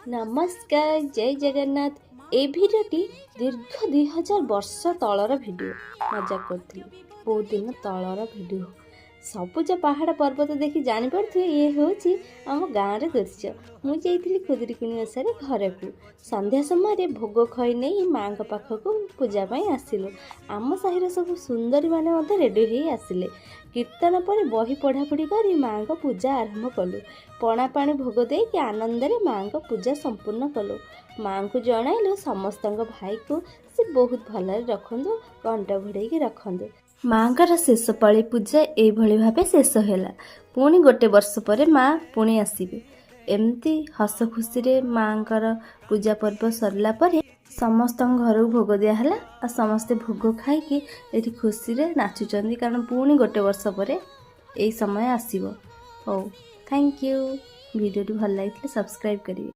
ନମସ୍କାର, ଜୟ ଜଗନ୍ନାଥ। ଏଇ ଭିଡ଼ିଓଟି ଦୀର୍ଘ 2000 ବର୍ଷ ତଳର ଭିଡ଼ିଓ। ମଜା କରୁଥିଲି, ବହୁତ ଦିନ ତଳର ଭିଡ଼ିଓ। ସବୁଜ ପାହାଡ଼ ପର୍ବତ ଦେଖି ଜାଣିପାରୁଥିବେ, ଇଏ ହେଉଛି ଆମ ଗାଁର ଦୃଶ୍ୟ। ମୁଁ ଯାଇଥିଲି ଖୁଦୁରୁକୁଣୀ ଓଷାରେ ଘରକୁ। ସନ୍ଧ୍ୟା ସମୟରେ ଭୋଗ ଖଇ ନେଇ ମାଆଙ୍କ ପାଖକୁ ପୂଜା ପାଇଁ ଆସିଲୁ। ଆମ ସାହିର ସବୁ ସୁନ୍ଦରୀମାନେ ମଧ୍ୟ ରେଡ଼ି ହେଇ ଆସିଲେ। କୀର୍ତ୍ତନ ପରେ ବହି ପଢ଼ାପଢ଼ି କରି ମାଆଙ୍କ ପୂଜା ଆରମ୍ଭ କଲୁ। ପଣା ପାଣି ଭୋଗ ଦେଇକି ଆନନ୍ଦରେ ମାଆଙ୍କ ପୂଜା ସମ୍ପୂର୍ଣ୍ଣ କଲୁ। ମାଆଙ୍କୁ ଜଣାଇଲୁ, ସମସ୍ତଙ୍କ ଭାଇକୁ ସେ ବହୁତ ଭଲରେ ରଖନ୍ତୁ, ଘଣ୍ଟ ଘୋଡ଼େଇକି ରଖନ୍ତୁ। ମାଆଙ୍କର ଶେଷ ପାଳି ପୂଜା ଏଇଭଳି ଭାବେ ଶେଷ ହେଲା। ପୁଣି ଗୋଟେ ବର୍ଷ ପରେ ମା ପୁଣି ଆସିବେ। ଏମିତି ହସ ଖୁସିରେ ମାଆଙ୍କର ପୂଜା ପର୍ବ ସରିଲା ପରେ ସମସ୍ତଙ୍କ ଘରକୁ ଭୋଗ ଦିଆହେଲା ଆଉ ସମସ୍ତେ ଭୋଗ ଖାଇକି ଏଠି ଖୁସିରେ ନାଚୁଛନ୍ତି, କାରଣ ପୁଣି ଗୋଟେ ବର୍ଷ ପରେ ଏଇ ସମୟ ଆସିବ। ହଉ, thank you. ଭିଡ଼ିଓଟି ଭଲ ଲାଗିଥିଲେ ସବସ୍କ୍ରାଇବ୍ କରିବେ।